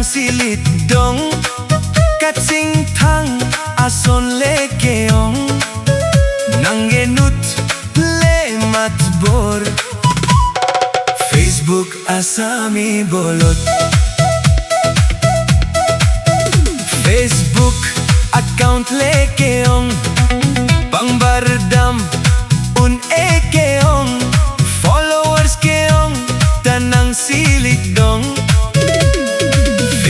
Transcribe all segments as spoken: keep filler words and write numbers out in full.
Silit dong, kachingthang ason le ke-ong, nang enut le matbor. Facebook Asami Bolot. Facebook account le ke-ong, pangbar dam un-e ke-ong, followers ke-ong, ta nang silik dong.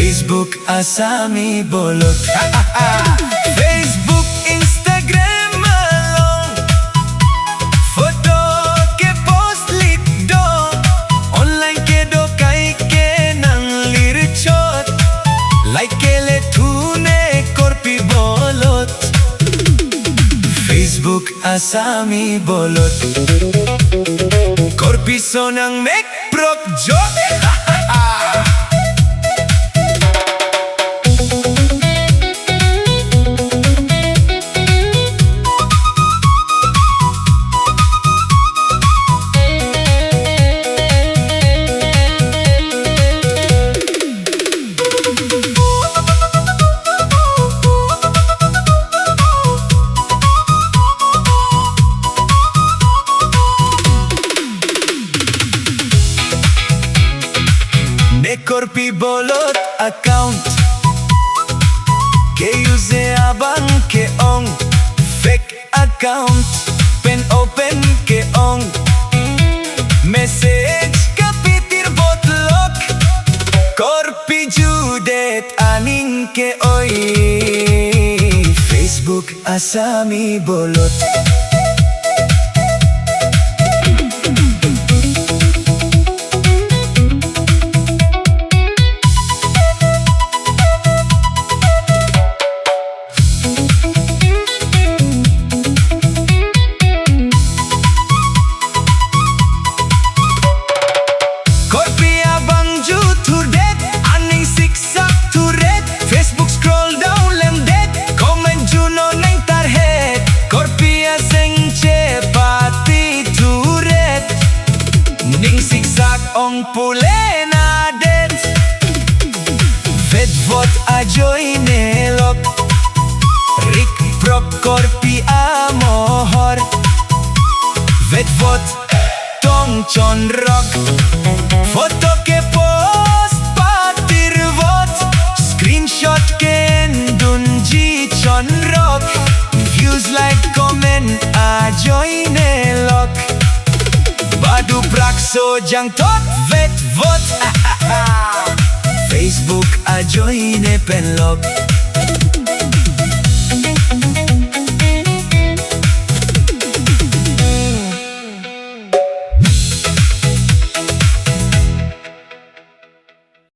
Facebook Asami Bolot. Facebook, Instagram along photo ke-post lik dong. Online kedo kaike nang lir chot. Like ke-le thu ne Korpi Bolot. Facebook Asami Bolot. Korpi so nang mek prok jok. Ne Korpi Bolot account ke-use abang ke-ong, fake account pen open ke-ong, message kapitir bot lok, Korpi judet aning ke-oi. Facebook Asami Bolot. Korpi abang ju thurdet, aning siksak thurdet, Facebook scroll down lemdet, comment ju non neng tarhet, Korpi aseng chepati thurdet, ning siksak ong pule nadet. Vetvot ajoine lok, rik prok Korpi amohor. Vetvot tong chonrok, photo ke-post patirvot, screenshot ke-endunji chonrok, views, like, comment ajoine lok. Badu prakso jangthot vetvot. Facebook ajoine pen lok.